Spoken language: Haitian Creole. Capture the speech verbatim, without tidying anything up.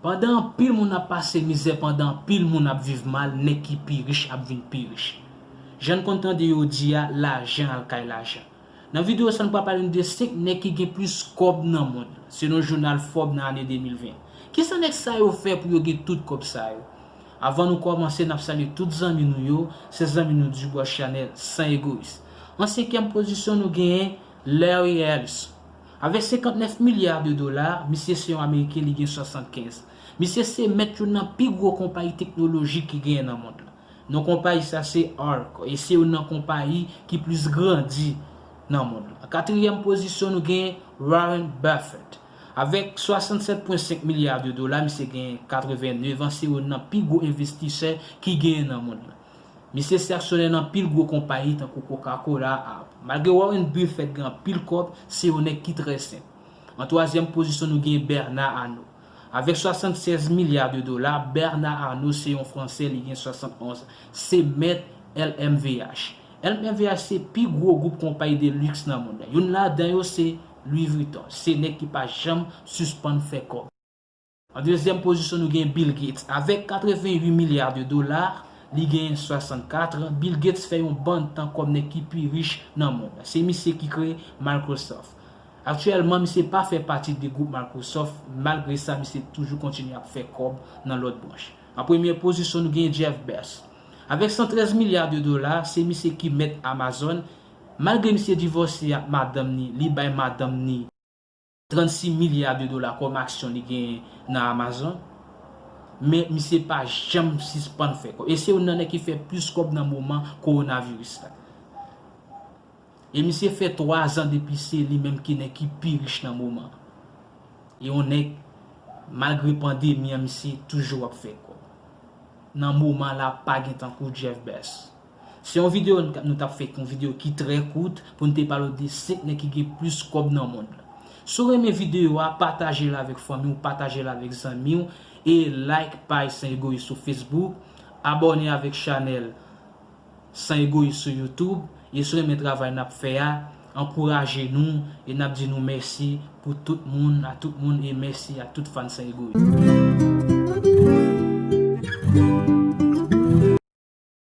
Pandan anpil moun ap pase mizè, pandan anpil moun ap viv mal, nèg ki pi rich ap vin pi rich. Jan n konn tande yo di a, lajan al kay lajan. Nan videyo sa, nou pral pale nou de senk nèg ki gen plis kòb nan mond lan, selon jounal Forbes nan ane de mil ven. Kisa nèg sa yo fè pou yo gen tout kòb sa yo? Avan nou kòmanse, n ap salye tout zanmi nou yo, se zanmi nou Dubois Chanel, San Egoyis. An senkyèm pozisyon, nou genyen Larry Ellison. Avèk senkantnèf milya de dola, misye se yon Ameriken, li gen swasannkenz. Misye se mèt youn nan pi gwo konpayi teknolojik ki genyen nan mond lan. Non konpayi sa se Oracle, e se youn nan konpayi ki plis grandi nan mond lan. An katriyèm pozisyon, nou genyen Warren Buffett. Avèk swasannsèt pwen senk milya de dola, misye genyen katrevenneuf an, se youn nan pi gwo envestisè ki genyen nan mond lan. Misye se aksyonè nan pil gwo konpayi tankou Coca-Cola, Apple. Malgre Warren Buffett gen anpil kòb, se yon nèg ki trè senp. An twazyèm pozisyon, nou gen Bernard Arnault. Avèk swasannsèz milya de dola, Bernard Arnault se yon Fransè, li gen swasannonz. Se mèt L M V H. L M V H se pi gwo gwoup konpayi de liks nan mond lan. Youn ladan yo se Louis Vuitton. Se nèg ki pa janm sispann fè kòb. An dezyèm pozisyon, nou gen Bill Gates. Avèk katrevenwit milya de dola, li gen swasannkat an. Bill Gates fè yon bann tan kòm nèg ki pi rich nan mond lan. Se misye ki kreye Microsoft. Aktyèlman, misye pa fè pati de gwoup Microsoft, malgre sa, misye toujou kontinye ap fè kòb nan lòt branch. An premye pozisyon, nou gen Jeff Bezos. Avèk san trèz milya de dola, se misye ki mèt Amazon. Malgre misye divòse ak madanm ni, li bay madanm ni trannsis milya de dola kòm aksyon li genyen nan Amazon, men misye pa janm sispann fè kòb. E se youn nan nèg ki fè plis kòb nan moman kowonaviris la. E misye fè twa zan depi se li menm ki nèg ki pi rich nan moman. E yon nèg, malgre pandemi an, misye toujou ap fè kòb. Nan moman la, pa gen tankou Jeff Bezos. Se yon videyo n-, nou t ap fè, yon videyo ki trè kout pou n te pale w de senk nèg ki gen plis kòb nan mond lan. Si w renmen videyo a, pataje l avèk fanmi w, pataje l avèk zanmi w, e like paj San Egoyis sou Facebook, abòne avèk chanèl San Egoyis sou YouTube, e si w renmen travay n ap fè a, ankouraje nou, e n ap di nou mèsi pou tout moun, a tout moun, e mèsi a tout fan San Egoyis.